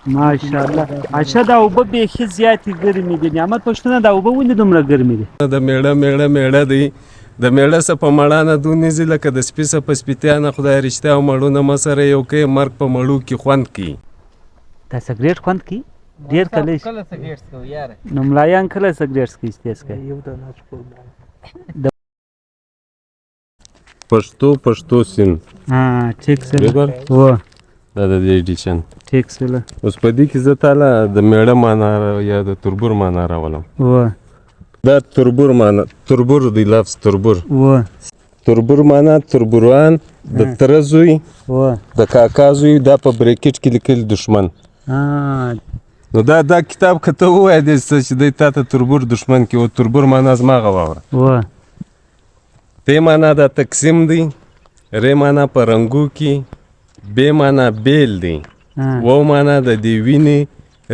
ماشاءالله. اچھا، دا اوبه بیخي زیاتې ګرمې دي. نعمت پښتونه، دا اوبه ولې دومره ګرمې دي؟ د میړه میړه میړه دی، د میړه څه په مړانه دونې ځي لکه د سپي څه په سپیتیانه. خدای رښتیا او مړونه مه سره یو کوي، مرګ په مړو کې خوند کوي. دا سګریټ خوند کوي ډېر. کله کله سګریټ څکو یاره؟ نو ملایان کله سګریټ څکي؟ تیز کوي. یو دانه څکو. پښتو پښتو سین. ها، ټیک سره. بګور. و. دا د دې ایډیشن. ټیک سره. اوس په دې کې زه تاله د میړه معنا یا د تربور معنا راولم. و. دا تربور معنا، تربور دی، لفظ تربور. و. تربور معنا تربوروان، د تره زوی، و. د کاکا زوی، دا په بریکټ کې لیکل دښمن. نو دا کتاب که ته ووایې دې څه چې دی تا ته تربور دښمن کې و. تربور معنا زما هغه واوره. و. تی معنا دا تقسیم دی، ری معنا په رنګو کې، بې معنا بیل دی، و معنا د دې وینې،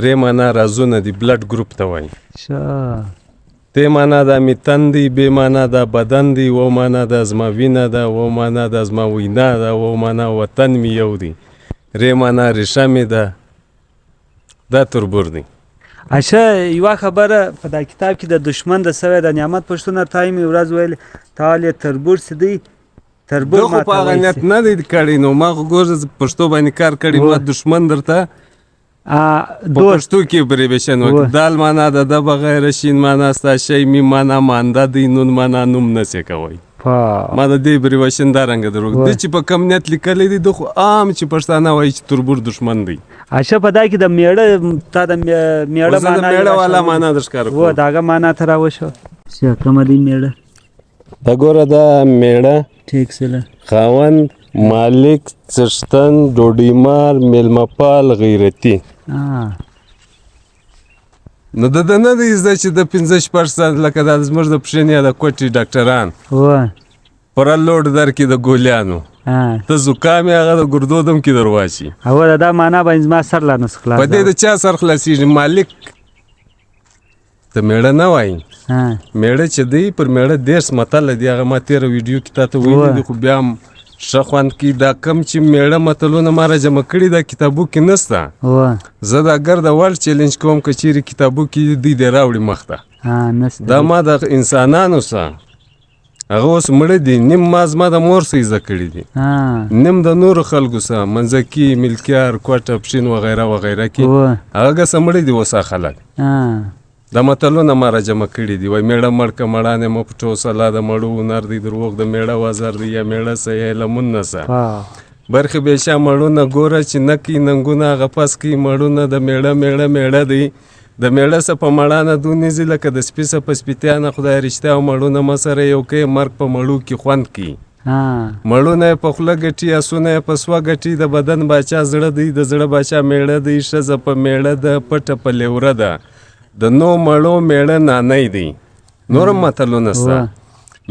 ری معنا رازونه دی، بلډ ګروپ ته وایي. ښه. تی معنا دا می تن دی، بې معنا دا بدن دی، و معنا دا زما وینه ده، و معنا دا زما وینا ده، و معنا وطن می یو دی، ری معنا ریښه می ده. دا تربور دی. اشه، یوه خبره، په دا کتاب کې د دښمن د سوی د نعمت پښتونه تای مې ورځ ویل تال تربور سي دی تربور. ده خو په هغه نیت نه دی کړی، نو ما خو ګوره پښتو باندې کار کړی، ما دښمن درته په پښتو کې بریویشن وکړ. دال معنا د ده بغیر، شین معنا ستا شی، میم معنا مانده دی، نون معنا نوم نه سې کوی. ما د دې بریویشن دا رنګه درو د چې په کم نیت لیکلی دی. ده خو عام چې پښتانه وایي چې تربور دښمن دی. اشه، په دا کې د میړه تا د میړه معنا، میړه والا معنا در ښکاره کوم. و داغه معنا ته راوشو. شه، کومه دی میړه؟ دا ګوره، دا میړه. ټیک سره. خاوند، مالک، څښتن، ډوډیمار، میلمهپال، غیرتي. نو د ده نه دی زده چې د پنځه شپږ ساعت لکه دا زموږ د پښین یا د کوټې ډاکټران پوره لوډ درکړي د ګولیانو، ته زکام یې هغه د ګردو دم کې در واچي. او دا معنا باندې زما سر لا نه خلاص. په دې د چا سر خلاصېږي؟ مالک ته میړه نه وایي. میړه چې دی، پر میړه 30 متله دی. هغه ما تېره ویډیو کې تا ته ویلي دي، خو بیا هم ښه خوند کوي. دا کم چې میړه متلونه ما را جمع کړي، دا کتابو کې نسته. زه دا ګرده ورلډ چیلنج کوم، که چیرې کتابو کې دوی دې راوړي مخته. دا ما د انسانانو سره، هغه اوس مړه دي، نیم ما زما د مور سره زده کړي دي، نیم د نورو خلکو سره، منځکي، ملکیار، کوټه، پښین وغیره وغیره کې. هغه ګسه مړه دي اوس خلک. دا متلونه ما را جمع کړي دي. وای میړه مړ که مړانې مه پټو، سلا د مړو هنر دی، دروغ د میړه وزر دی، یا میړه سه یا لمون نه سه، برخې بې شا مړونه ګوره چې نه کوي ننګونه هغه پس کوي مړونه. د میړه میړه میړه دی، د میړه څه په مړانه دونې ځي لکه د سپي څه په سپیتیانه. خدای رښتیا او مړونه مه سره یو کوي، مرګ په مړو کې خوند کوي. مړونه یې په خوله ګټي، اسونه یې په سوه ګټي. د بدن باچا زړه دی، د زړه باچا میړه دی. ښځه په میړه ده، پټه په لیوره ده، د نو مړو میړه نانی دی. نور هم متلونه سته.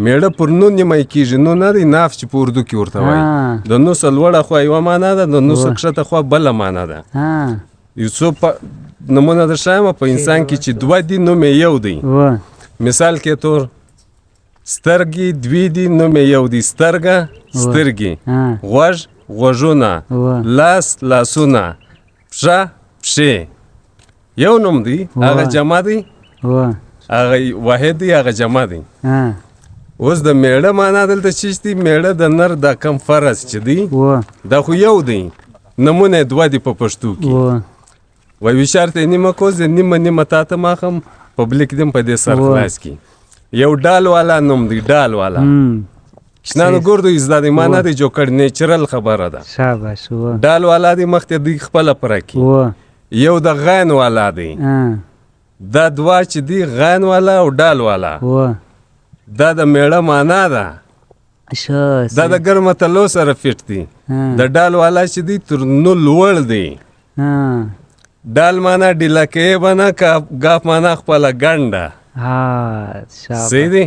میړه پر نو نیمه کېږي، نو نه دی، ناف چې په اردو کې ورته وایي. د نو څه لوړه خوا یوه معنا ده، د نو څه کښته خوا بله معنا ده. یو څو نمونه در ښایم په انسان کې چې دوه دي، نوم یې یو دی. مثال کې تور سترګې دوې دي، نوم یې یو دی، سترګه سترګې، غوږ غوږونه، لاس لاسونه، پښه پښې، یو نوم دی. هغه جمع دی، هغه واحد دی، هغه جمع دی. اوس د میړه معنا دلته څه دی؟ میړه د نر دا کم فرض چې دی، دا خو یو دی، نمونه یې دوه دي په پښتو کې. وای وشار ته نیمه کوز، نیمه نیمه تا ته ماخم پبلک دم په دې سر خلاص کی. یو ډال والا نوم دی، ډال والا شنانو ګوردو زده دی، ما نه دی جوړ کړ، نیچرل خبره ده. شاباش. ډال والا دی مخته دی خپله پره کی. یو د غین والا دی. دا دوا چې دی، غین والا او ډال والا، دا د میړه معنا ده. دا د ګرمه تلو سره فټ دی. د ډال والا چې دی تر نو لوړ دی. ډال معنا ډیله کوې به نه، ګاف معنا خپله ګنډه. صحیح دی.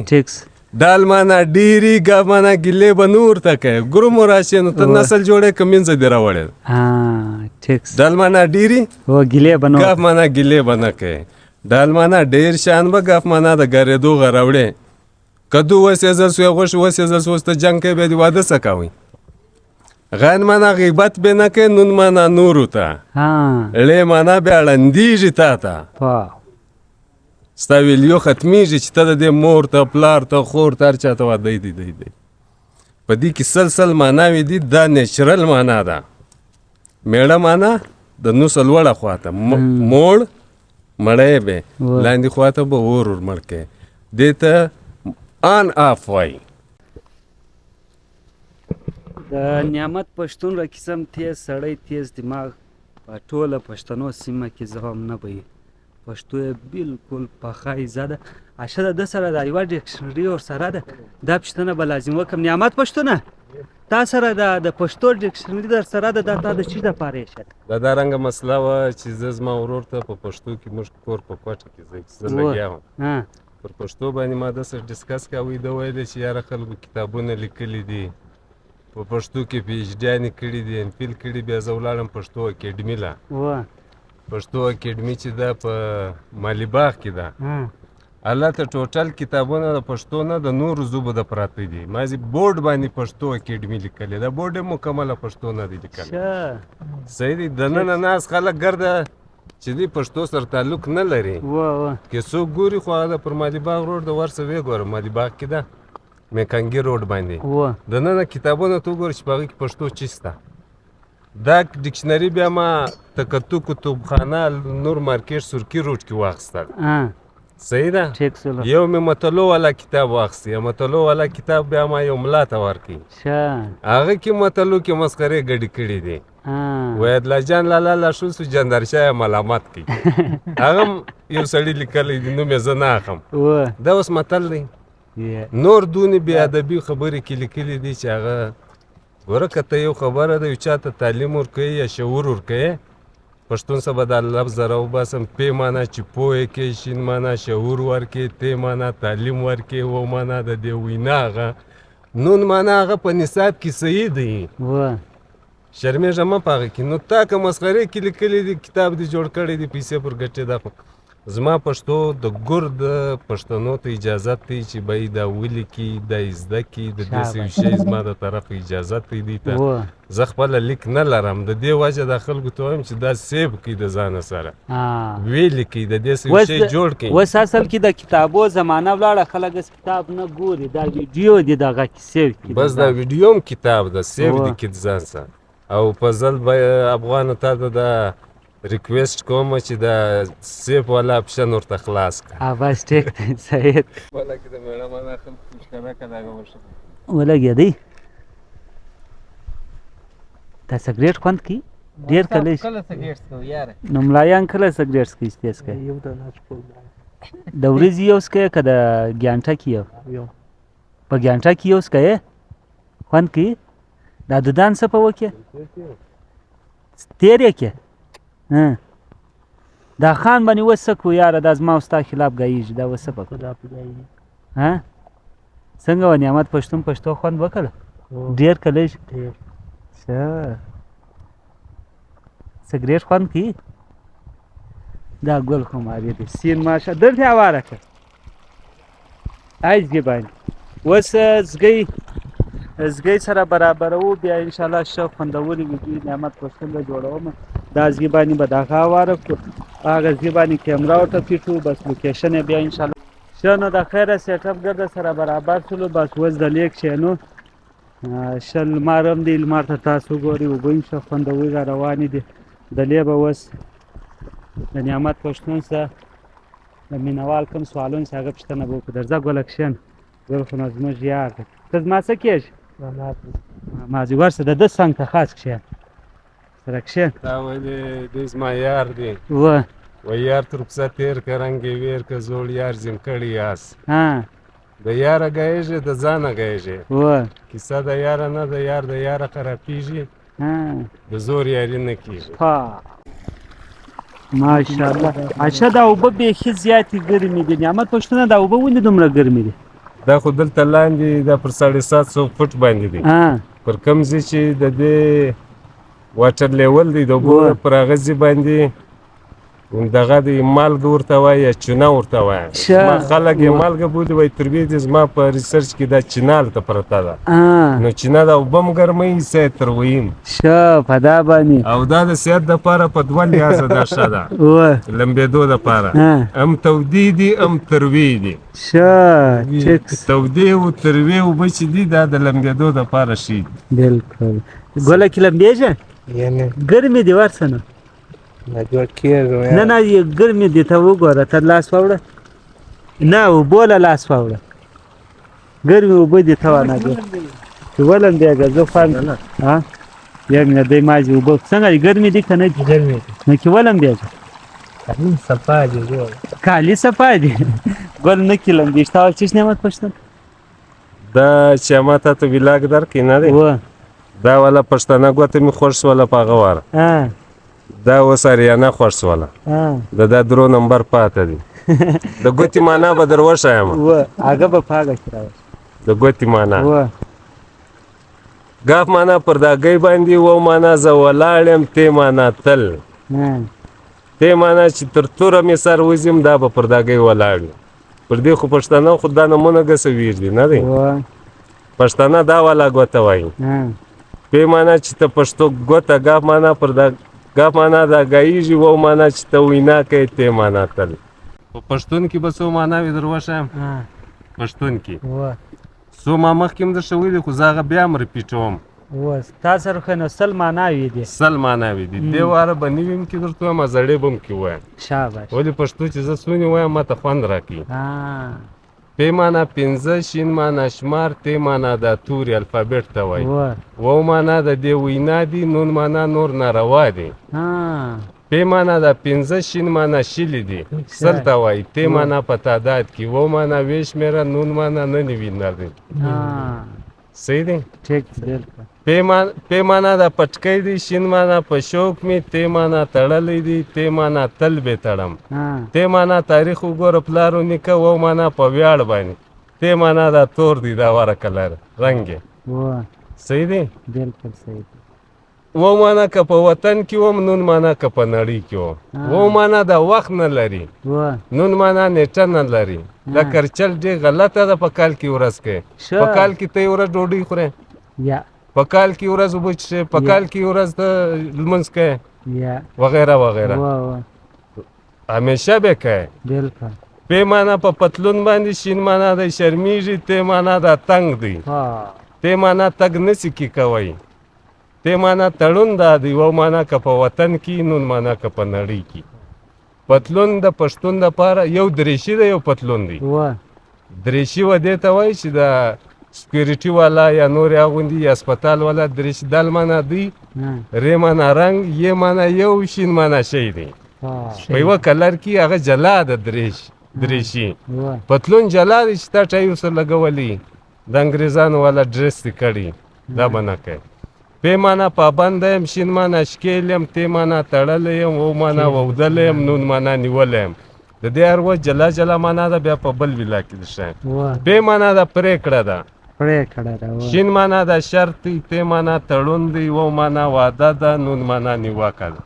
ډال معنا ډېري، ګاف معنا ګیلې به نه ورته کوې. ګرومو راشې نو ته نسل جوړې که مینځه دې راوړې. ډال معنا ډېري، ګیلې به نه، ګاف معنا ګیلې به نه کوې. ډال معنا ډېر شان به، ګاف معنا د ګرېدو غه راوړې. کدو وسېځل سو، غوښې وسېځل سو، اوس ته جنګ کوې، بیا دې واده څه کوي؟ غین معنا غیبت به نه کوې، نون معنا نورو ته، ړې معنا بیا ړندېږي تا ته، ستا ویلیو ختمېږي چې ته د دې مور ته، پلار ته، خور ته، هر چا ته واده دی دی دی. په دې کې سل سل معناوې دي. دا نیچرل معنا ده. میړه معنا د نوسه لوړه خواته، موړ مړی به لاندې خواته به اور ور مړ کوې. دې ته آن آف وایي. د نعمت پښتون را قسم تیز سړی، تیز دماغ، په ټوله پښتنو سیمه کې زه هم نه به پښتو یې بالکل پخه ایزه ده. اشه د ده سره دا یوه ډکشنري ورسره ده، دا پوښتنه به لازم وکړم. نعمت پښتونه، تا سره دا د پښتو ډکشنري در سره ده، دا تا د چی دپاره ایښې ده؟ دا دا رنګه مسله وه چې زه زما ورور ته په پښتو کې، موږ کور په کوټه کې زه لګیا وم، پر پښتو باندې ما ده سره discuss کاوه. ده ویلې چې یاره خلکو کتابونه لیکلي دي په پښتو کې، پي ایچ ډیانې کړي دي، ایم فیل کړي. بیا زه ولاړم پښتو اکیډمي له، پښتو اکیډمي چې ده په مالي باغ کې ده، هلته total کتابونه د پښتو نه د نورو ژبو د پراته دي. مازې بورډ باندې پښتو اکیډمي لیکلې ده، بورډ یې مکمله پښتو نه دی لیکلی. صحیح دی. دننه ناست خلک ګرده چې دی پښتو سره تعلق نه لري، که څوک ګوري خو هغه پر مالي باغ روډ د ورسه ویې ګوره، مالي باغ کې ده میکنګي روډ باندې دننه کتابونه ته وګوره چې په هغې کې پښتو چی شته. دا ډکشنري بیا ما تکتو کتبخانه نور مارکیټ سرکي روډ کې واخیستل. صحیح ده. یو مې متلو والا کتاب واخیست، متلو والا کتاب بیا ما یو ملا ته ورکړي، هغه کې متلو کې مسخرې ګډې کړې دي. وایي عدلا جان لالا لا شو سو جندرشاه یې ملامت کړي. هغه یو سړي لیکلی دی، نوم یې زه نه اخم. دا اوس متل دی. نور دونې بې ادبي خبرې کې لیکلي دي چې هغه ګوره که ته یو خبره ده یو چا ته تعلیم ورکوې یا شعور ورکوې، پښتون څخه به دا لفظ راوباسم، پې معنا چې پوه یې کړې، شین معنا شعور ورکړې، تې معنا تعلیم ورکړې، و معنا د دې وینا هغه نون معنا هغه په نصاب کې صحیح دی. شرمېږه مه په هغه کې. نو تا که مسخرې کې لیکلي دي، کتاب دې جوړ کړی دی، پیسې پر ګټې، دا خو زما پښتو د ګرد پښتنو ته اجازت دی چې به دا ولیکي، دا یې زده کړي، د دې څه یو شی زما د طرفه اجازت دی دوی ته. زه خپله لیک نه لرم، د دې وجه دا خلکو ته وایم چې دا save کړئ د ځانه سره، ویې لیکئ، د دې څه یو شی جوړ کړئ. اوس اصل کې د کتابو زمانه ولاړه، خلک اوس کتاب نه ګوري، دا ویډیو دي دغه کې save کړي. بس دا ویډیو هم کتاب ده، save دې کړي د ځان سره. او په ځل به افغانو تا ته دا request کوم چې دا save والا option ورته خلاص کړه. بس ټیک دی، صحیح. والا کې د مېړه معنا خلکو ښکاره کړه، هغه ورشه ولګېدی. دا سګرېټ خوند کوي ډېر کله. کله سګرېټ څکو یاره؟ نو ملایان کله سګرېټ څکوي؟ چې تېز کوي یو دانه څکو. د ورځې یو څکوې که د ګانټه کې یو؟ په ګانټه کې یو څکوې خوند کوي. دا دودان څه په وکې تېر یې کې؟ دا خان باندې اوس څه کوو یاره؟ دا زما او ستا خلاف ګایږي، دا اوس څه په کوو؟ څنګه وه نعمت پښتون پښتو خوند وکړه؟ ډېر که لږ؟ ښه سګرېټ خوند کوي. دا ګل خماري دی سین ماشه دلته هواره کړه ای ځګي باندې. اوس ځګی ځګی سره برابروو، بیا انشاءالله ښه خوندورې ویډیو نعمت پښتون به جوړوم. دا ځګي باندې به دغه هواره کړو، هغه ځګي باندې کیمره ورته فټو، بس location یې بیا انشاءالله ښه. نو د خیره setup ګرده سره برابر شولو. بس اوس د لیک کښېنو. ښه لمر هم دی، لمر ته تاسو ګورئ، اوبه هم ښه خوندورې را روانې دي. د لې به اوس د نعمت پښتون سره د مینوال کوم سوالونه چې هغه پوښتنه به وکړو. درځه ګله کښېنه. ګل خو نو زموږ یار دی. ته زما څه کېږې؟ مازې ورسه د ده څنګ ته خاص کښېنه، سره کښېنه. تا ویلې دی زما یار دی، وایي یار تر کوڅه تېر که رنګ یې وېر که زوړ یار زیم کړی یاس. د یاره ګایږې د ځانه ګایږې، کیسه د یاره نه د یار د یاره خرابېږي، د زور یاري نه کېږي. ماشاءالله. اچھا دا اوبه بیخي زیاتې ګرمې دي. نعمت پښتونه دا اوبه ولې دومره ګرمې دي؟ دا خو دلته لاندې دا پر 750 فټ باندې دی، پر کوم ځای چې د دې water level دی د اوبو پر هغه ځای باندې دغه د مالګه ورته وایي یا چونه ورته وایي. زما خلک یې مالګه بولي، وایي تروې دي. زما په research کې دا چینه هلته پرته ده. نو چینه دا اوبه هم ګرموي، څه یې تروییم. ښه، په دا باندې. او دا د صحت دپاره په دوه لحاظه دا ښه ده، لمبېدو دپاره هم تودې دي هم تروې دي. ښه، تودې او تروې اوبه چې دي دا د لمبېدو دپاره ښې دي. بالکل. ګله کې لمبېږه؟ ګرمې دي ورسه نو. نه جوړ کېږم. نه نه، ګرمې دي، ته وګوره، ته لاس واوړه. نه، اوبو له لاس واوړه، ګرمې اوبه دي، ته وانه دي چې ولمبېږه. زه خوند ها یم نه دی مازې اوبه څنګه دي؟ ګرمې دي که نه دي؟ ګرمې دي. نو کې ولمبېږه. کالي صفا دي، کالي صفا دي. ګل نه کې لمبېږي. تا ویل څه نعمت پښتون؟ دا چې ما تا ته ویلاګ درکړي نه دی، دا والا پښتانه ګوته مې خوښ سوله په هغه واره. دا اوس اریانا خوښ سوله. د دا درو نمبر پاته دی. د ګوتې معنا به در وښایم. هغه به په هغه کې راوړم. د ګوتې معنا ګاف معنا پر دا ګۍ باندې، و معنا زه ولاړ یم، تی معنا تل، تی معنا چې تر توره مې سر وځیم دا به پر دا ګۍ ولاړ وي. پر دې خو پښتانه خو دا نمونه ګسه ویر دي نه دی. پښتانه دا والا ګوته وایي. پې معنا چې ته پښتو ګوته، ګاف معنا پر دا ګاف معنا دا ګایږي، و معنا چې ته وینا کوې، تی معنا تل. په پښتون کې به څو معناوې در وښایم؟ پښتون کې څو ما مخکې هم درته ویلي، خو زه هغه بیا هم ریپیټوم. تا سره خو نو 100 معناوې دي. 100 معناوې دي. دې واره به نوي هم کې درته وایم، زړې به هم کې وایم. شاباش. ولې پښتو چې زه څونې وایم ما ته خوند راکوي. پې معنا پنځه، شین معنا شمار، تی معنا دا توري الفابټ ته وایي، و معنا د دې وینا دي، نون معنا نور ناروا دي. پې معنا دا پنځه، شین معنا شلي دي، سل ته وایي، تی معنا په تعداد کې، و معنا ویې شمېره، نون معنا نه نیوي نه دی. صحیح دی؟ ټیک بالکل. پې معنا دا پټکی دی، شین معنا په شوق مې، تی معنا تړلی دی، تی معنا تل به تړم، تی معنا تاریخ وګوره پلار و نیکه، و معنا په ویاړ باندې، تی معنا دا تور دی، دا واره کلر رنګ یې. صحیح دی؟ بالکل صحیح دی. و معنا که په وطن کې وم، نون معنا که په نړۍ کې وم. و معنا دا وخت نه لري، نون معنا نیټه نه لري. دا کرچل ډېر غلطه ده. په کال کې ورځ کوې، په کال کې ته یو ورځ ډوډۍ خورې، په کال کې ورځ اوبه څښې، په کال کې ورځ ته لمونځ کوې، وغیره وغیره، همیشه به کوې. پې معنا په پتلون باندې، شین معنا دی شرمیږي، تی معنا دا تنګ دی، تی معنا تګ نسي کې کوی، تی معنا تړون دا دی، و معنا که په وطن کې، نون معنا که په نړۍ کې. پتلون د پښتون دپاره یو دریشي دی، یو پتلون دی. دریشي و دې ته وایي چې د سکیورټي والا یا نور اغوندي یا هسپتال والا دریشي، دال معنا دی، ری معنا رنګ، یې معنا یو، شین معنا شی دی. په یوه کلر کې هغه جلا ده دریشي. پتلون جلا دی چې تا ټای ورسره لګولی، د انګریزانو والا ډرس دې کړی، دا به نه کوې. پې معنا پابند یم، شین معنا شکیل یم، تی معنا تړلی یم، و معنا وودلی یم، نون معنا نیولی یم. د دې هر وخت جلا جلا معنا ده، بیا په بل ویلا کې درښایم. پې معنا ده پرېکړه ده، شین معنا ده شرط دی، تی معنا تړون دی، و معنا وعده ده، نون معنا نیواکه ده.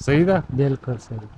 صحیح ده؟ بالکل صحیح.